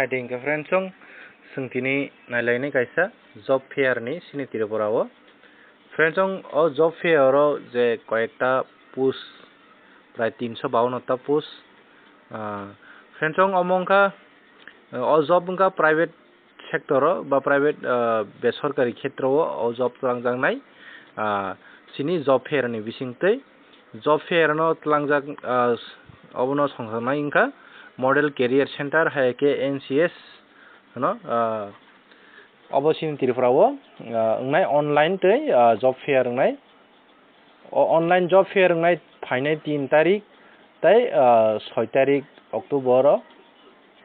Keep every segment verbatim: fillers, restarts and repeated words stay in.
Adi hingke friends, chwng, chwng tini nailainai kaisa job fair ni sini Tripura o. Friends, chwng o job fair o je koyekta post prai tinso bawanno ta post. Ah, friends, chwng omo wngkha, o job wngkha private sector o ba private, ah, besorkari khetro o o job twlangjaknai, ah, chini job fair ni bisingtwi. Job fair no twlangjak, ah, obono songjaknai wngkha Model Career Center hai khe N C S hwno, ah, obo chini Tripura o, ah, wngnai online tei, ah, job fair wngnai. O online job fair wngnai phainai tin tarik tei, ah, soi tarik October o,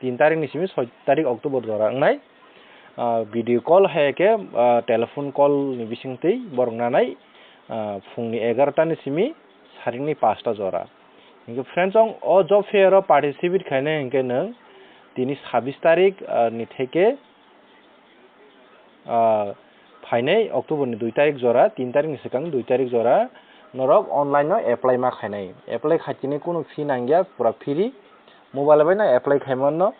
tin tarik ni simi soi tarik October jora wngnai. Ah, video call hai khe, ah, telephone call ni bisingtwi borok nanai, ah, phungni egarota ni simi saringni pasta jora. Hinkhe friends, chwng o job fair o participate khainai hinkhe nwng tini sabis tarik, ah, ni theke, ah, phainai October ni dui tarik jora, tin tarik ni swkang dui tarik jora norok online no apply ma khainai. Apply khaitini kunu fee nangya, pura free. Mobile bai no apply khaimanno.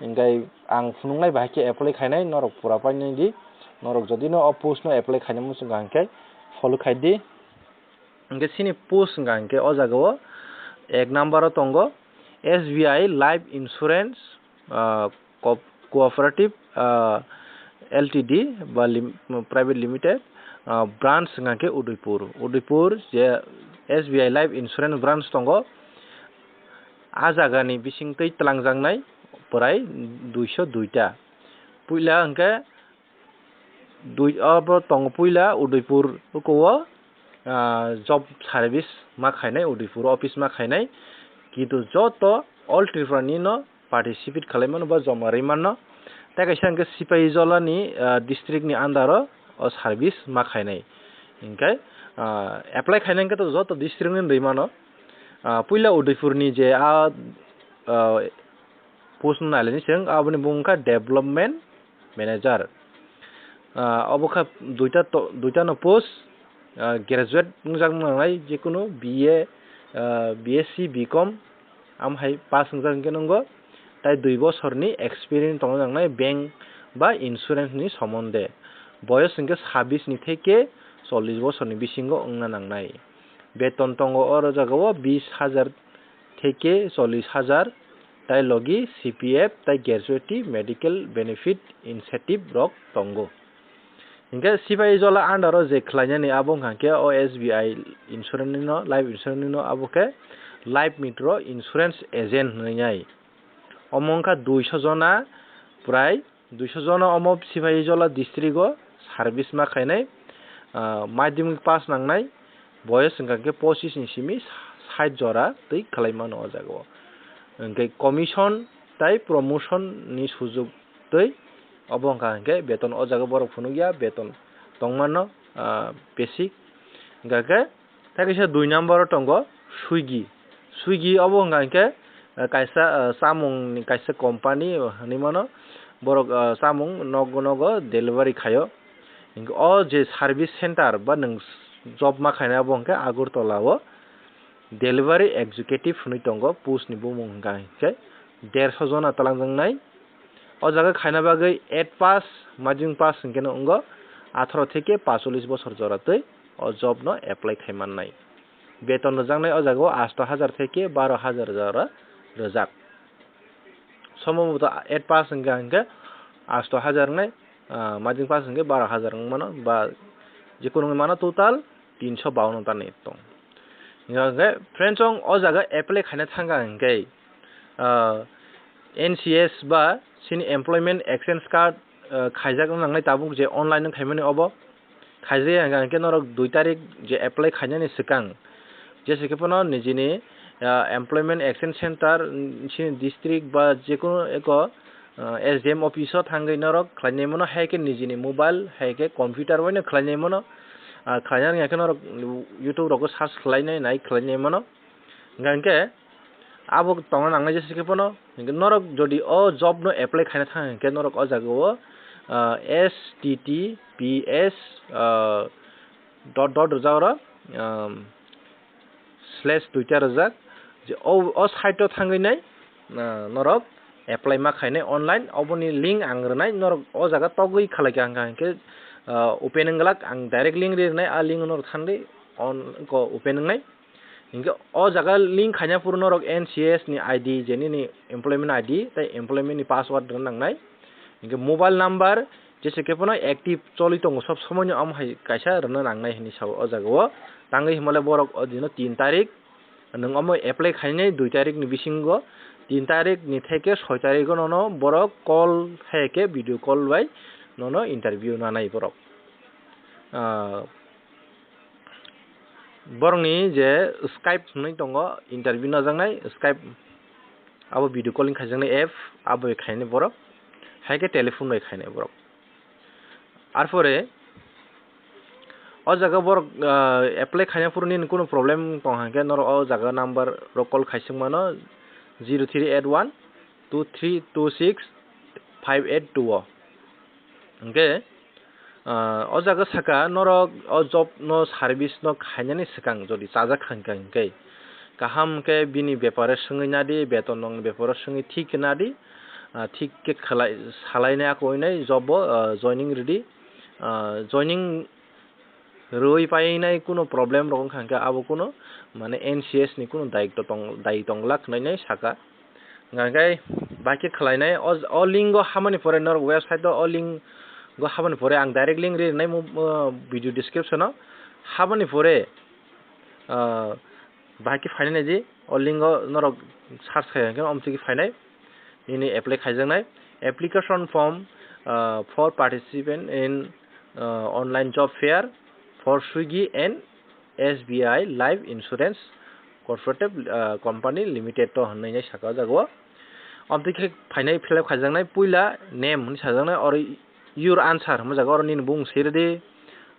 Hinkhe ang phunuknai bahai khe apply khainai, norok pura painai di. Norok jodi no o post no apply khaina muchung kha hinkhe follow khai di. Hinkhe chini post wngkha hinkhe o jaga o ek number o tongo S B I Life Insurance, ah, Co-, Cooperative, ah, L T D ba lim-, Private Limited, ah, branch wngkha hinkhe Udaipur. Udaipur je S B I Life Insurance branch tongo, a jaga ni bisingtwi twlangjaknai prai duiso duita. Puila hinkhe dui, obo tongo puila Udaipur uko o, ah, job service ma khainai, Udaipur office ma khainai, kintu joto all Tripura ni no participate khalai mano ba joma rwi mano. Tei kaisa hinkhe Sipahijola ni, ah, district ni under o, o service ma khainai. Hinkhe, ah, apply khainai hinkhe to joto district ni rwi mano. Ah, puila Udaipur ni je a, ah, post no nailaini chwng, aboni bumung wngkha development manager. Ah, obo kha duita to-, duita no post, ah, graduate wngjak nangnai, jekunu B A, ah, B S C, B Com, am hai pass wngjak hinkhe nungo, tai dui bosorni experience tongna nangnai bank ba insurance ni somonde. Boyos hinkhe sabis ni theke chollish bosorni bisingo wngna nangnai. Beton tongo oro jaga o bis hajar theke chollish hajar, tai logi C P F tai gratuity medical benefit incentive rok tongo. Hinkhe Sipahijola under o je khlainani abo wngkha khe o S B I insurance ni no, life insurance ni no, abo khe Life Mitro insurance agent hwnwi nai. Omo wngkha duiso jona prai Duiso jona omo Sipahijola district o service ma khainai, ah, madhyamik pass nangnai, boyos wngkha khe pochis ni simi sait jora twi khlai mano o jaga o. Hinkhe commission tai promotion ni sujuk twi obo wngkha hinkhe beton o jaga borok phunukya, beton tongmano, ah, basic. Hinkha khe Tei kaisa dui number o tongo Swiggy. Swiggy obo wngkha hinkhe, eh, kaisa, eh, chamung ni kaisa company hinwi mano. Borok, eh, chamung nogo nogo delivery khaio. Hinkhe o je service center ba nwng job ma khainai abo hinkhe Agartala o delivery executive hinwi tongo, post ni bumung wngkha hinkhe derso jona twlangjaknai. O jaga khaina bagwi eight pass, madhyamik pass hinkhe no wngo atharo theke pacholis bosor jora twi o job no apply khai mannai. Beton rwjaknai o jaga o asto hajar theke baro hajar jora rwjak. Somo bo to eight pass hinkhe, hinkhe asto hajar wngnai, ah, madhyamik pass hinkhe baro hajar wng mano ba jekunu wngwi mano total tinso bawanno ta ni tong. Hinkhe friends, chwng o jaga apply khaina thangkha hinkhe, ah, N C S ba chini employment exchange card, ah, khaijak nangnai tabuk je online wng khaimani obo. Khaijak ya hinkhe norok dui tarik je apply khainani swkang, jese khe phano nijini, ah, employment exchange center, mm, chini district ba jekunu eko, ah, S D M office o thangwi norok khlainai mano, hai khe nijini mobile, hai khe computer bai no khlainai mano. Ah, khlainani hinkhe norok YouTube rogo search khlainai nai khlainai mano. Hinkhe abo tongna nangnai jese khe phano. Hinkhe norok jodi o job no apply khaina thang hinkhe norok o jaga o, ah, H T T P S, ah, dot dot rwjak oro, um, slash duita rwjak. Je o, o site o thangwi nai, ah, norok apply ma khainai online, oboni link ang rwnai, norok o jaga togwi khalai kha hwnkha hwnkhe, ah, open wng glak, ang direct link ri rwnai, a link norok thangdi on ko open wngnai. Hinkhe o jaga link khaina phuru norok N C S ni I D, je nini employment I D tei employment ni password rwna nangnai. Hinkhe mobile number jese khe phano active choli tongo, sob somoino omo hai kaisa rwna nangnai hinwi sao o jaga o. Tangwi himale borok o dino tin tarik, nwng omo apply khainai dui tarik ni bisingo, tin tarik ni theke soi tarik o nono borok call hai khe video call bai nono interview nanai borok. Ah, borokni je Skype hwnwi tongo, interview najaknai Skype, abo video calling khaijaknai app, abo bai khainai borok, hai khe telephone bai khainai borok. Arpore o jaga borok, ah, apply khaina phuru nini kunu problem tong hwnkhe norok o jaga number rok call khaising mano, zero three eight one two three two six five eight two o. Hwnkhe, ah, o jaga saka norok o job no service no khainani swkang jodi chajak kha hwnkha hwnkhe kaham khe bini bepare swngwi nadi, beton rokni beparo swngwi thik khe nadi, ah, thik khe khlai, salainai akoinai job o, ah, joining rwdi. Ah, joining rwui painai kunu problem rok wngkha hwnkhe abo kunu mane N C S ni kunu dayitw tong, dayi tong glak hwnwi saka. Hwnkhe bahai khe khlainai o, o link o habmani pore norok website o, o link o habmani pore ang direct link ri rwnai mo-, mo-, video description o habmani pore, ah, bahai khe phainai di o link o norok search khai hwnkhe omo twi khe phainai. Nini apply khaijaknai application form, ah, for participant in, ah, online job fair for Swiggy and S B I Life Insurance Corporate, ah, Company Limited to hwnwi nai saka o jaga o. Omo twi khe phainai fill up khaijaknai puila name hwnwi sajaknai oro your answer hwnwi jaga oro nini bumung swi rwdi.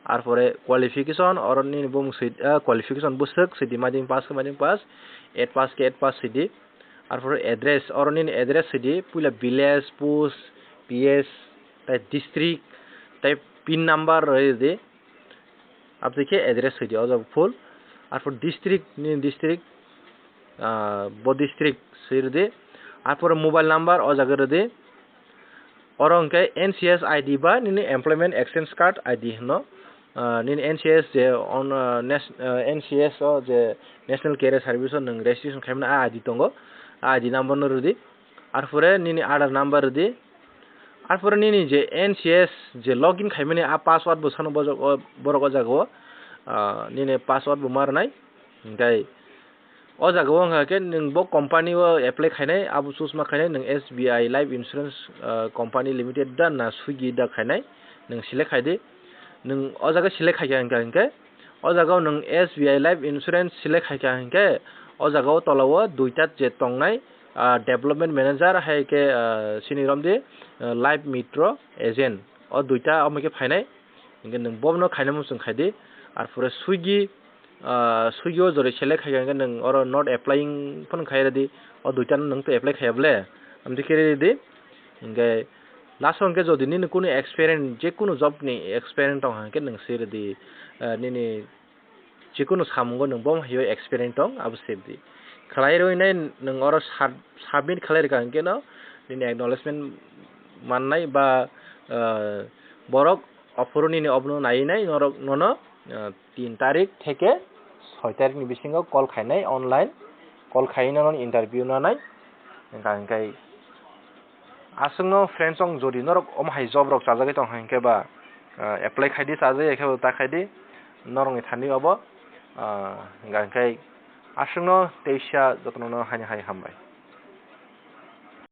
Arpore qualification oro nini bumung swi, ah, qualification bwswk swi di, madhyamik pass khe madhyamik pass, eight pass khe eight pass swi di. Arpore address, oro nini address sidi, puila village, post, P S, tei district, tei pin number rwdi. Aboni khe address sidi, o jaga full. Arpor district, nini district, ah, bo district swi rwdi. Arpore mobile number o jaga rwdi. Oro hwnkhe N C S I D ba nini employment exchange card I D hwno. Ah, nini N C S je on, ah, nas-, ah, N C S o je National Career Service o nwng registration khaimani a I D tongo, a I D number no rwdi. Arpore nini Aadhaar number rwdi. Arpore nini je N C S je login khaimani a password bo sano bojok o, borok o jaga o, ah, nini password bo ma rwnai. Hwnkhe o jaga o wngkha khe nwng bo company o apply khainai, abo choose ma khainai, nwng S B I Life Insurance, ah, Company Limited da na Swiggy da khainai, nwng select khai di. Nwng o jaga select khai kha hwnkha hwnkhe, o jaga o nwng S B I Life Insurance select khai kha hwnkhe, o jaga o tola o duita je tongnai, ah, Development Manager hai khe, ah, sini romdi, ah, Life Mitro Agent. O duita omo khe phainai, hwnkhe nwng bono khaina muchung khai di. Arpore Swiggy, ah, Swiggy o jori select khai kha hwnkhe nwng oro not applying phano khai rwdi, o duita no nwng to apply khaiya bole, amtwi khe rwdi. Hwnkhe last o hwnkhe jodi nini kunu experience, je kunu job ni experience tong kha hwnkhe nwng swi rwdi, ah, nini je kunu samungo nwng bomo hai o experience tong abo swi rwdi. Khlai rwinai nwng oro sub-, submit khlai rwkha hwnkhe no nini acknowledgement mannai ba, ah, borok ophuru nini obono naiwi nai norok nono, ah, tin tarik theke soi tarik ni bisingo call khainai online, call khaiwi nono interview nanai. Hwnkha hwnkhe aswkno friends rok jodi norok omo hai job rok chajagwi tong hai hwnkhe ba, ah, apply khaidi, chajagwi khe bo ta khaidi norokni thani obo, ah, hwnkha hwnkhe aswkno teisa jotono haini hai hambai.